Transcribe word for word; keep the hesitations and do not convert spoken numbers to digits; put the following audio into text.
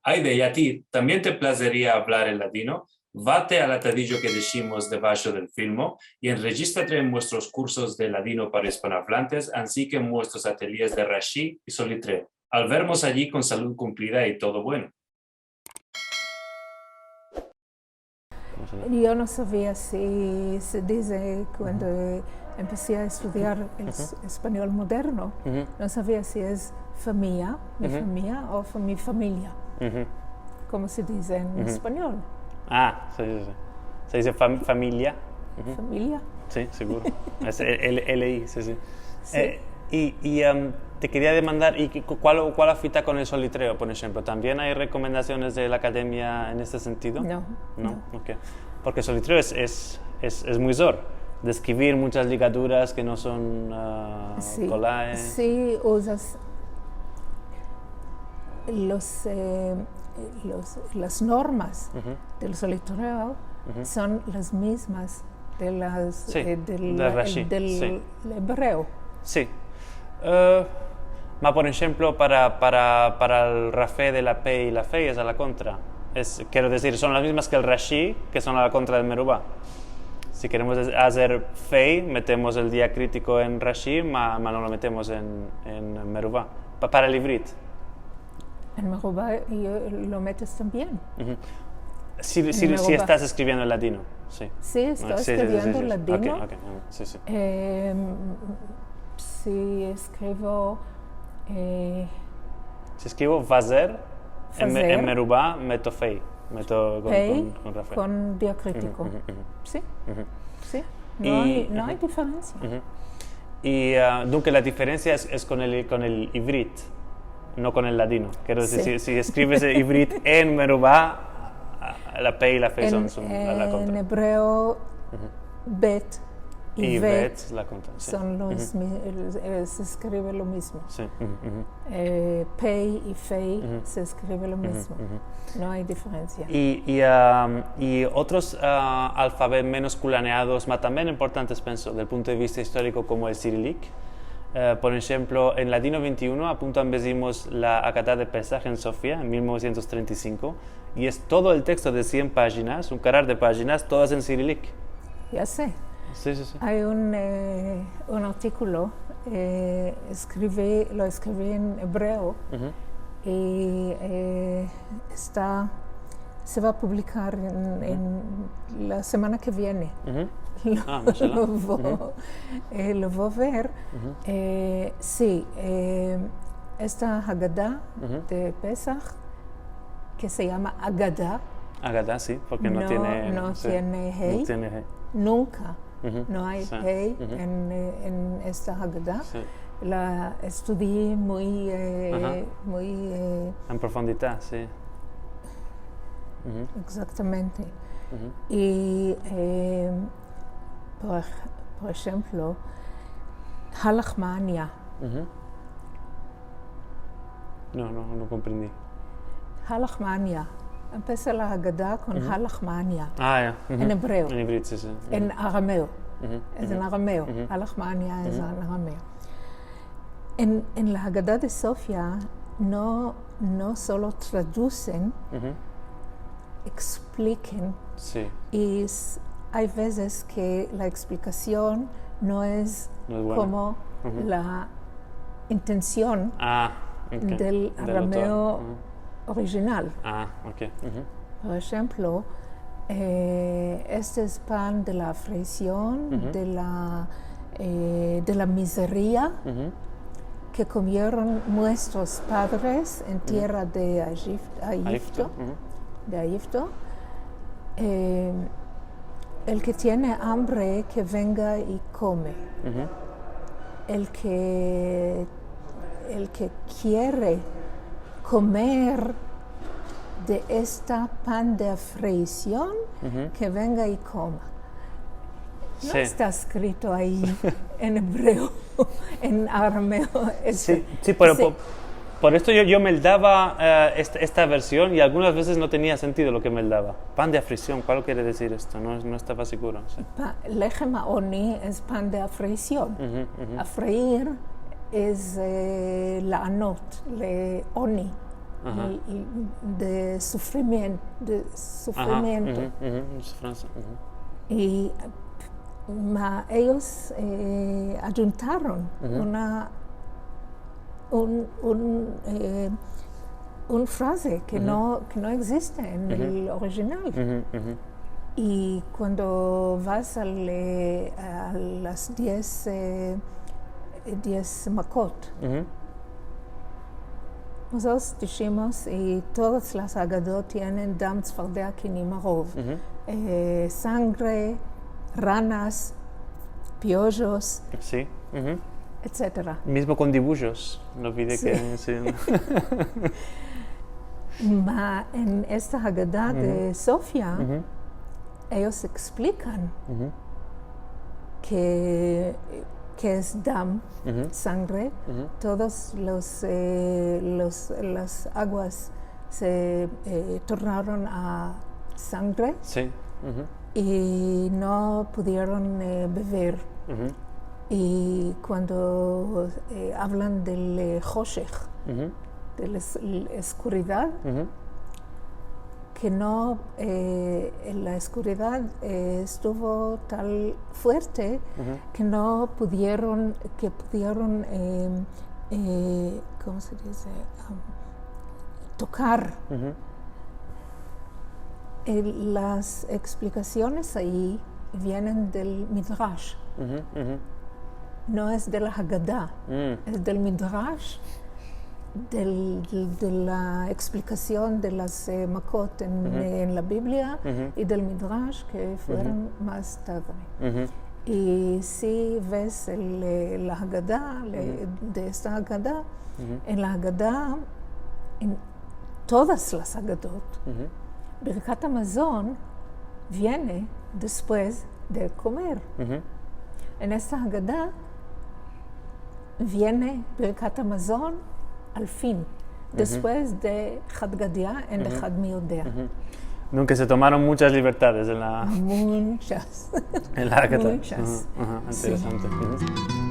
Ayde, i a ti tambien te plazeria avlar el ladino? Vate al atadijo ke deshimos debasho del filmo i enrejistrate en muestros kursos de ladino para ispanoavlantes, ansi ke en muestros atelyes de Rashi i Solitreo. Al vermos ayi kon salud kumplida i todo bueno. Yo no savia si se dize kuando empesi a estudiar el s- espanyol moderno, no savia si es famiya, mi famiya o fa- mi famiya, komo se dize en espanyol. Ah, si, si, si. Se dize fam- famiya. Famiya. Si, seguro. Es el, el, L I, si, si. Si. Eh, i i em, te keria demandar, i ku- kual, kual afita kon el Solitreo, por enshemplo? Tambien ay rekomendasiones de la akademia en este sentido? No, No, no. Ok. Porke Solitreo es, es, es, es muy zor. Deskrivir munchas ligaduras ke no son ah, Si, kolaes. Si uzas los, eh, los, las normas del Solitreo son las mismas de las Si, eh, del, del Rashi, del si. Ebreo. Si. Eh, ma, por enshemplo, para, para, para el rafe de la pei i la fei es a la kontra. Es, kero dizir, son las mizmas ke el Rashi, ke son a la kontra del Meruba. Si keremos azer fei, metemos el diakritiko en Rashi, ma, ma no lo metemos en, en Meruba. Pa- para el ivrit. En Meruba i- lo metes tambien. Si, si, si Meruba. Estas eskriviendo en ladino, si. Si esto Ah, si, si, si, eskriviendo si, si. ladino, Ok, ok, ah, si, si. eh, si eskrivo eh, Si eskrivo vazer, en, me- Vazer. En Meruba meto fei, meto kon, pei kon, kon rafe. Kon diakritiko. Uhu, uhu. Si, si. I- No ay, no ay diferensia. Uhu. I ah, dunke la diferensia es, es kon el, kon el ivrit, no kon el ladino. Kero dizir, si, si eskrives ivrit en Meruba, ah, la pei i la fei son, En, son a la en kontra. Ebreo, bet i I vet vet, la kontra, si. Son los mi- el- eh, se eskrive lo mizmo. Si, uhu, uhu. Eh, pei i fei se eskrive lo mizmo. No ay diferensia. I, i, am, i otros ah, alfabet menos kulaneados, ma tambien importantes, penso, del punto de vista istoriko, komo el sirilik. Eh, por enshemplo, en Ladino vente i uno, a punto ambezimos la Agada de Pesah en Sofia, en mil novesientos trenta i sinko, i es todo el teksto de sien pajinas, un karar de pajinas, todas en sirilik. Ya se. Si, si, si. Ay un, eh, un artikulo, eh, eskrivi, lo eskrivi en ebreo i eh, esta, se va a publikar en, en la semana ke viene. Lo, Ah, mashallah. Lo vo, eh, lo vo ver. Eh, si, eh, esta Hagada de Pesah, ke se yama Agada, Agada, si, porke no, No, tiene, no si, tiene hei. No tiene hei. Nunka Uhu. No ay Si. hei Uhu. en, eh, en esta Hagada. Si. La estudii muy, eh, Aha. Muy eh, En profundidad, si. Uhu. Egzaktamente. Uhu. I eh, por, por enshemplo, Halahmania. Uhu. No, no, no komprendi. Halahmania. Empesa la Hagada kon Halahmania. Ah, ya. Uhu. En ebreo. En ivrit, si, si. En arameo. Uhu. Es en arameo. Halahmania es en arameo. En, en la Hagada de Sofia no, no solo tradusen, Uhu. ekspliken. Si. I s- ay vezes ke la eksplikasion no es No es buena. Komo la intension Ah, ok. del Del arameo otor. Uhu. Orijinal. Ah, ok. Uhu. Por enshemplo, eh, este es pan de la aflision, Uhu. de la, eh, de la mizeria Uhu. ke komieron muestros padres en tierra de Egip- Egipto, Uhu. de Egipto. Eh, el ke tiene ambre, ke venga i kome. Uhu. El ke, el ke kiere komer de esta pan de aflision, Uhu. ke venga i koma. No Si. Esta eskrito ayi en ebreo, en arameo. Es- Si, si, pero si. Por, por esto yo, yo meldava eh, esta, esta version i algunas vezes no tenia sentido lo ke meldava. Pan de aflision, kual kere dizir esto? No, no estava seguro. Si. Pa- Lehem haoni es pan de aflision. Uhu, uhu. Aflir es eh, laanot, le oni. Aha. I, i de sufrimien-, de sufrimiento. Aha, uhu, uhu, sufransa, uhu. I, ma, eyos, eh, ayuntaron, uhu, una, un, un, eh, un fraze ke, uhu, no, ke no egziste en, uhu, el original. Uhu, uhu. I kuando vas al, eh, a las diez, eh, diez makot, uhu, mozotros dishimos, i todas las Hagadot tienen דם צפרדע כינים ערוב. Uhu. Eh, sangre, ranas, piojos, si, uhu, etsetera. Mizmo kon dibujos, no olvide, si, ke, si. Ma en esta Hagada, uhu, de Sofia, uhu, eyos eksplikan, uhu, ke, ke es דם, uhu, sangre, uhu, todos los, eh, los, las aguas se, eh, tornaron a sangre, si, uhu, i no pudieron, eh, bever. Uhu. I kuando, eh, avlan del, eh, hoshech, uhu, de la es-, eskuridad, uhu, ke no, eh, la eskuridad, eh, estuvo tal fuerte, uhu, ke no pudieron, ke pudieron, eh, eh, komo se dize? Am, tokar. Uhu. El, las eksplikasiones ayi vienen del Midrash. Uhu, uhu. No es de la Hagada, mm, es del Midrash, del, de la eksplikasion de las, eh, makot en, uhu, en la Biblia, uhu, i del Midrash ke, uhu, fueron mas tarde. Uhu. I si ves el, eh, la Hagada, le, uhu, de esta Hagada, uhu, en la Hagada, en todas las Hagadot, uhu, Birkat Hamazon viene despues de komer. Uhu. En esta Hagada viene Birkat Hamazon al fin, uhu, despues de Had Gadya en, uhu, de Had Mi Yodea. Uhu. Nunka se tomaron munchas libertades en la, munchas, en la Hagada. Munchas. Uhu, uhu, si, interesante. Uhu.